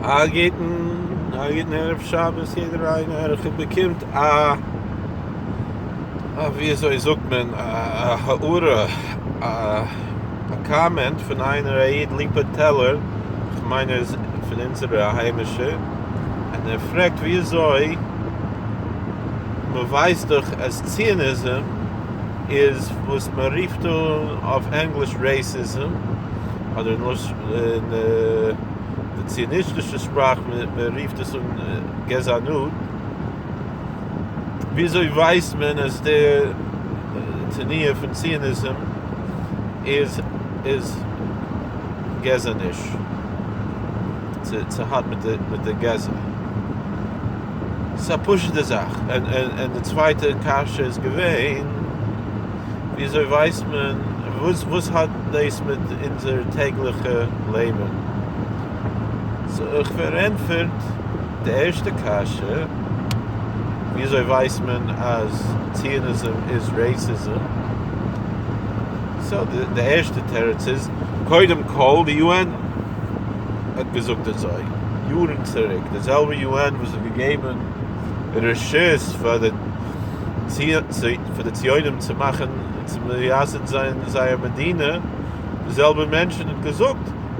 א גוטן, א גוטן ערב שבת יעדער איינער, איך האב באקומט א, א ווי אזוי זאגט מען, א הערה, א קאמענט פון איינער א איד ליפא טעלער, איך מיין ער איז פון אונזערע א היימישע, און ער פרעגט ווי אזוי מען ווייסט דאך אז ציוניזם איז וואס מען רופט אן אויף ענגליש racism, אדער אין די ציוניסטישע שפראך מען רופט עס אן גזענות, וויאזוי ווייסט מען אז די תנועה פון ציוניזם איז איז גזעניש? ס'האט מיט די גזע? ס'איז א פשוט'ע זאך. און די צווייטע קשיא איז געווען, וויאזוי ווייסט מען, וואס האט דאס מיט אונזער טעגליכע לעבן? so איך פארענטפערט די ערשטע קשיא, וויאזוי ווייסט מען אז ציוניזם איז racism? so די ערשטע תירוץ איז, קודם כל די UN האט געזאגט אזוי יארן צוריק, די זעלבע UN וואס האט געגעבן רשות פאר די פאר די ציונים צו מאכן צו מייסד זיין זייער מדינה, די זעלבע מענטשן האט געזאגט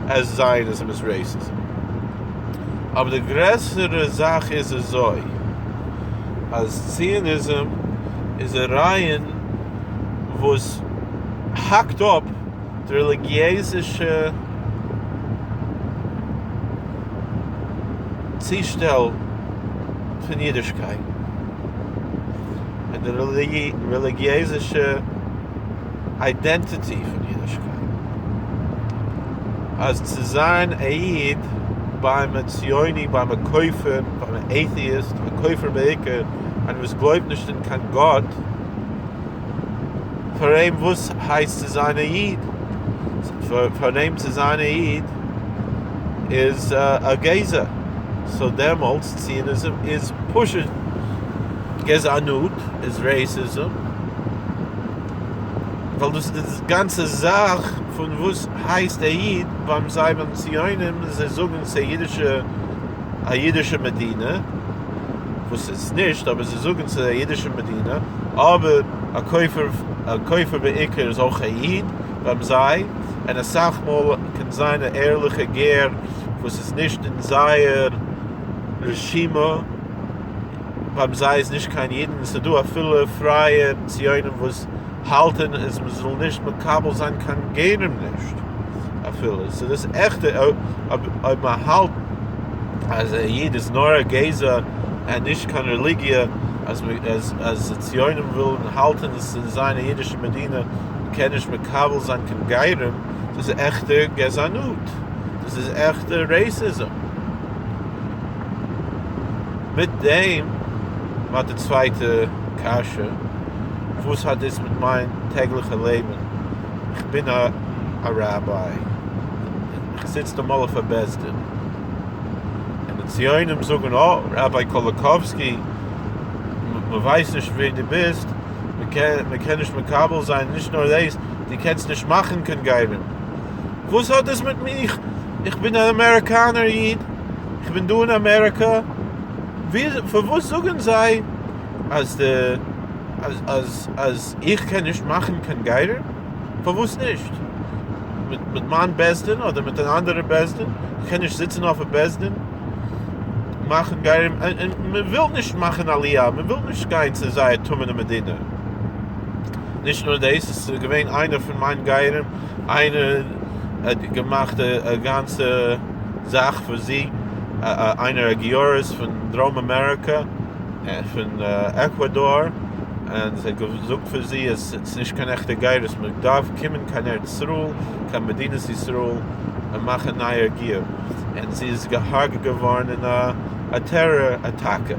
אז Zionism איז racism. אבער די גרעסערע זאך איז אזוי, אז ציוניזם איז א רעיון וואס האקט אפ די רעליגיעזישע צושטעל פון אידישקייט, און די רעליגיעזישע identity פון אידישקייט, אז צו זיין א איד ביים א ציוני, ביים א כופר, ביים א atheist, א כופר בעיקר, איינער וואס גלויבט נישט אין קיין גאט, פאר אים וואס הייסט צו זיין א איד? פאר אים צו זיין א איד איז א גזע, so דעמאלטס ציוניזם איז פשוט גזענות, איז racism, ווייל דאס איז די גאנצע זאך פון וואס הייסט א איד ביים זיי ביים ציונים, זיי זאגן ס'איז אידישע א אידישע מדינה, וואס איז נישט, אבער זיי זאגן ס'איז א אידישע מדינה, אבער א כופר, א כופר בעיקר איז אויך א איד ביים זיי, און אסאך מאל קען זיין א ערליכע גר וואס איז נישט אין זייער רשימה, ביים זיי איז נישט קיין איד, און ס'איז דא אפילו פרייע ציונים וואס האלטן אז מ'זאל נישט מקבל זיין קיין גרים נישט אפילו, ס'איז דאס עכטע אויב מ'האלט אז א איד איז נאר א גזע און נישט קיין רעליגיע, אז אז ציונים ווילן האלטן עס זאל זיין א אידישע מדינה מ'קען נישט מקבל זיין קיין גרים, דאס איז עכטע גזענות, דאס איז עכטע racism. מיט דעם האט די צווייטע קשיא, וואס האט דאס מיט מיין טעגליכע לעבן? איך בין א ראביי, איך זיץ אמאל אויף א בית דין, און די ציונים זאגן, אה, ראביי קוליקאווסקי, מען ווייסט נישט ווער דו ביסט, מען קען נישט מקבל זיין, נישט נאר דאס, דו קענסט נישט מאכן קיין גרים. וואס האט דאס מיט מיך? איך בין אן אמעריקאנער איד, איך בין דא אין אמעריקא, פארוואס זאגן זיי אז די אז אז אז איך קען נישט מאכן קיין גרים? פארוואס נישט? מיט מיט מיין בית דין אדער מיט אן אנדערע בית דין? איך קען נישט זיצן אויף א בית דין מאכן גרים? און מען וויל נישט מאכן עליה, מען וויל נישט גיין צו זייער טמא'נע מדינה. נישט נאר דאס, עס איז געווען איינער פון מיין גרים, איינער האט געמאכט א גאנצע זאך פאר זי, איינער א גיורת פון דרום אמעריקא, פון עקוואדאר, און זי האט געזאגט פאר זי אז עס איז נישט קיין עכטע גירות, מען דארף קומען קיין ארץ ישראל, קיין מדינת ישראל, און מאכן נייע גיור, און זי איז געהארגעט געווארן אין א טעראר אטאקע.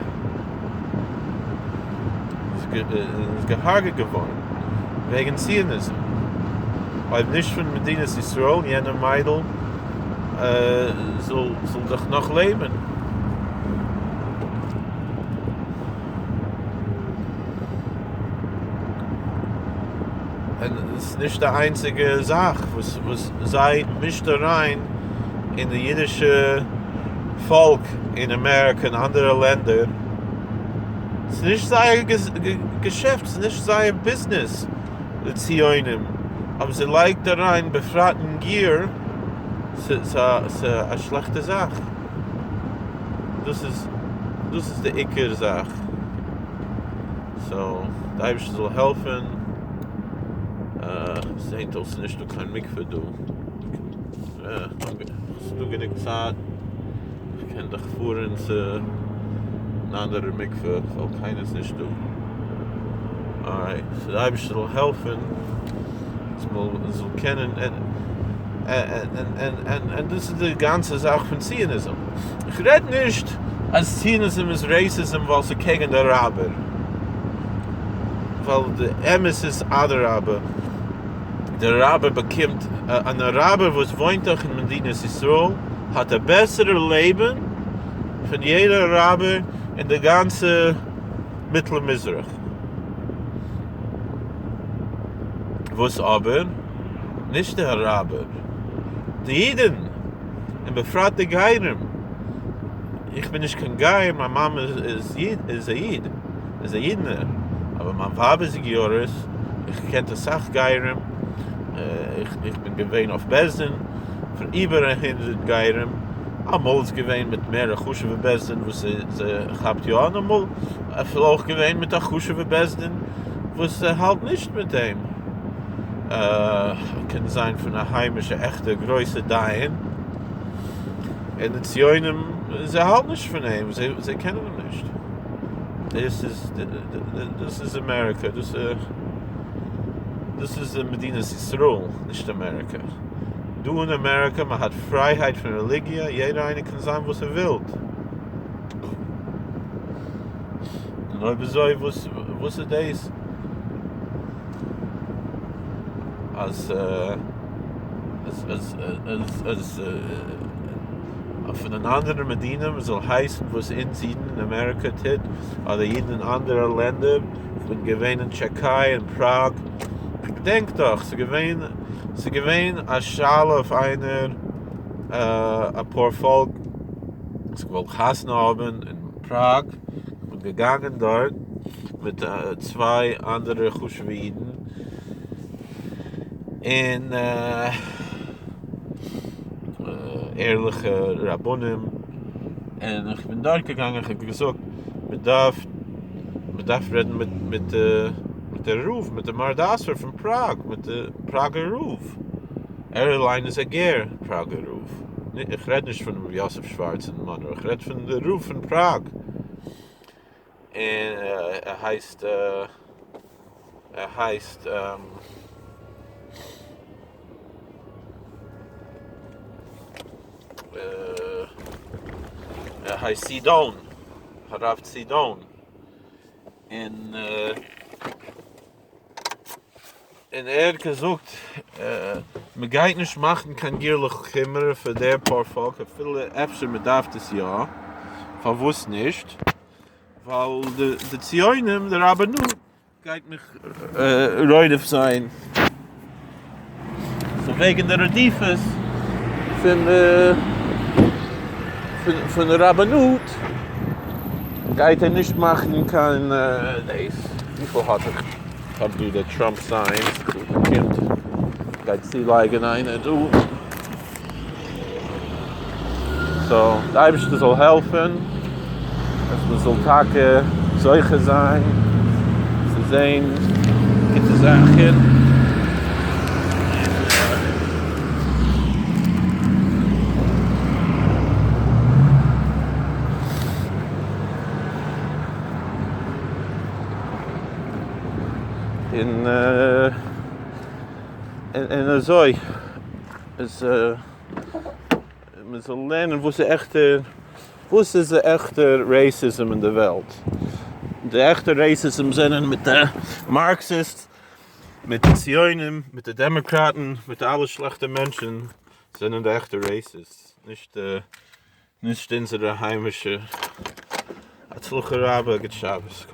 איז געהארגעט געווארן וועגן ציוניזם, אויב נישט פון מדינת ישראל יענע מיידל זאל דאך נאך לעבן. און עס איז נישט די איינציגע זאך וואס זיי מישט אריין אין די אידישע. פאלק אין אמעריקע און אנדערע לענדער, ס'איז נישט זייער געשעפט, ס'איז נישט זייער ביזנעס די ציונים, אבער זיי לייגט אריין בפרט אין גור, ס'איז א שלעכטע זאך, דאס איז דאס איז די עיקר זאך, so די אייבערשטער זאל העלפען, זעהט אויס ס'איז נישטא קיין מקווה דא. ס'דא גענוג צייט, איך קען דאך פארן צו אן אנדערע מקווה ווייל קיינער איז נישט דא. alright, so די אייבערשטער זאל העלפן אז מען זאל קענען, און דאס איז די גאנצע זאך פון ציוניזם. איך רעד נישט אז ציוניזם איז racism ווייל ס'איז קעגן די אראבער, ווייל די אמת איז אדרבה, דער אראבער באקומט, אן אראבער וואס וואוינט דאך אין מדינת ישראל האט א בעסערע לעבן פון יעדער אראבער אין די גאנצע מיטל מזרח. וואס אבער? נישט די אראבער, די אידן, און בפרט די גרים. איך בין נישט קיין גר, מיין מאמע איז איז א איד, איז א אידענע, אבער מיין ווייב איז א גיורת, איך קענט אסאך גרים, איך איך בין געווען אויף בית דין פון איבער א הונדרעט גרים, אמאל איז געווען מיט מער א חשובע בית דין וואס זיי כאפט יא און אמאל אפילו אויך געווען מיט א חשובע בית דין וואס האלט נישט מיט דעם, קען זיין פון א היימישע עכטע גרויסע דיין. און די ציונים זיי האלטן נישט פון אים, זיי קענען אים נישט. דאס איז דאס איז אמעריקא, דאס איז דאס איז מדינת ישראל, נישט אמעריקא. דא אין אמעריקא מען האט פרייהייט פון רעליגיע, יעדער איינער קען זיין וואס ער וויל. און אויב אזוי וואס וואס איז דאס אז אז אז פון אן אנדערע מדינה מען זאל הייסן וואס אונז אידן אין אמעריקא טוט, אדער אידן אין אנדערע לענדער, איך בין געווען אין טשעקיי אין פראג, איך געדענק דאך ס'איז געווען ס'איז געווען א שאלה אויף איינער א פארפאלק וואס געוואלט חתונה האבן אין פראג, איך בין געגאנגען דארט מיט צוויי אנדערע חשוב'ע אידן, און ערליכע רבנים, און איך בין דארט געגאנגען, איך האב געזאגט מען דארף מען דארף רעדן מיט מיט מיט די רב, מיט די מרא דאתרא פון פראג, מיט די פראגער רב, ער אליין איז א גר, פראגער רב, איך רעד נישט פון ר' יוסף שווארץ אין מאנרא, איך רעד פון די רב פון פראג. און ער הייסט ער הייסט ער הייסט צידון, הרב צידון, און און ער האט געזאגט מען גייט נישט מאכן קיין גיור לחומרא פאר דער פארפאלק אפילו אפשר מען דארף עס יא, פארוואס נישט? ווייל די ציונים די רבנות גייט מיך רודף זיין, so וועגן די רדיפות פון די פון די רבנות גייט ער נישט מאכן קיין דאס, וויפיל האט ער? כ'האב דא די טראמפ signs, קומט גייט צולייגן איינער דא, so די אייבערשטער זאל העלפן אז מען זאל טאקע זוכה זיין צו זען גוטע זאכן. און און אזוי איז מען זאל לערנען וואס איז עכטע וואס איז די עכטע racism אין די וועלט, די עכטע racism זענען מיט די Marxist מיט די ציונים מיט די דעמאקראטן מיט אלע שלעכטע מענטשן זענען די עכטע racists נישט נישט אונזערע היימישע הצלחה רבה גוט שבת.